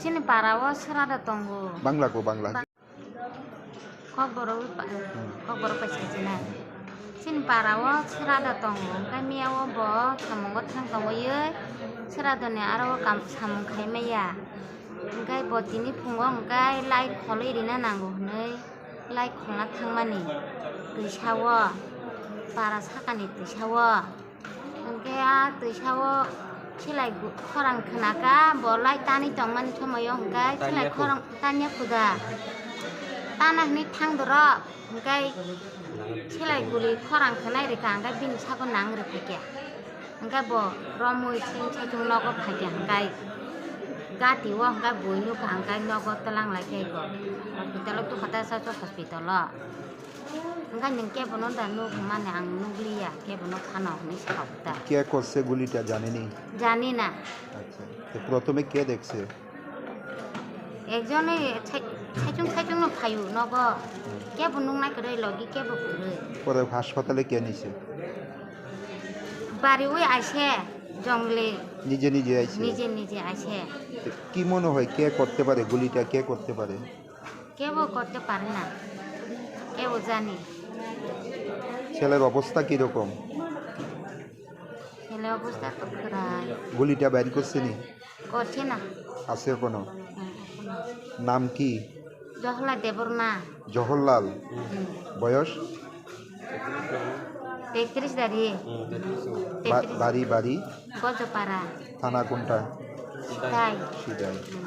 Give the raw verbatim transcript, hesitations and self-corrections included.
Chini para o srada tongo. Bangla ko, Bangla. Kokborok wi pa-, hmm, kokborok pai sai china. Chini para o srada tongo, hwnkhe miya o bo samungo thang tongwi srada ni aro o kam, samung khai maya. Hwnkhe bo tini phungo hwnkhe lai kholwi rina nango hwnwi lai kholna thangmani twisa o, para sakani twisa o. Hwnkhe a twisa o selai gu-, khorang khwnaka, bo lai tanwi tongmani somoio hwnkhe selai tanya khu- khorang tanya khuda. Tana hwnwi thang dorok, hwnkhe selai guli khorang khwnai rwkha, hwnkhe bini sago nang rwphaikha. Hwnkhe bo romwi seng saichung nogo phaikha, hwnkhe gati o hwnkhe bui nukha, hwnkhe nogo twlang laikha eko. Hospital o tukha ta sa hospital o. Hwnkhe nwng kebono da nuk hwnmani ang nukliya, kebono phano hwnwi sa kok ta. কে করছে গুলিটা জানেনি? জানি না। আচ্ছা, তো প্রথমে কে দেখছে? একজনে ছাই-, ছাইচুং ছাইচুংনো phaio nogo, kebo nuknai kwrwi logi kebo kwrwi। পরে হাসপাতালে কে নিছে? বাড়ি ওই আইছে, জঙ্গলে। নিজে নিজে আইছে? নিজে নিজে আইছে। তো কি মনে হয়, কে করতে পারে গুলিটা, কে করতে পারে? কেউ করতে পারে না, কেউ জানি। ছেলের অবস্থা কিরকম? ছেলে অবস্থা তো খারাপ। গুলিটা বের করছেনি? করছে না। আছে এখনো? হুম, এখনো। নাম কি? জহলা দেবর না। জহরলাল? হুম। বয়স? তেত্রিশ তারিখ। হুম, তেত্রিশ। বা-, তেত্রিশ। বাড়ি, বাড়ি? গজপাড়া। থানা কোনটা? সিতাই। সিতাই। হুম।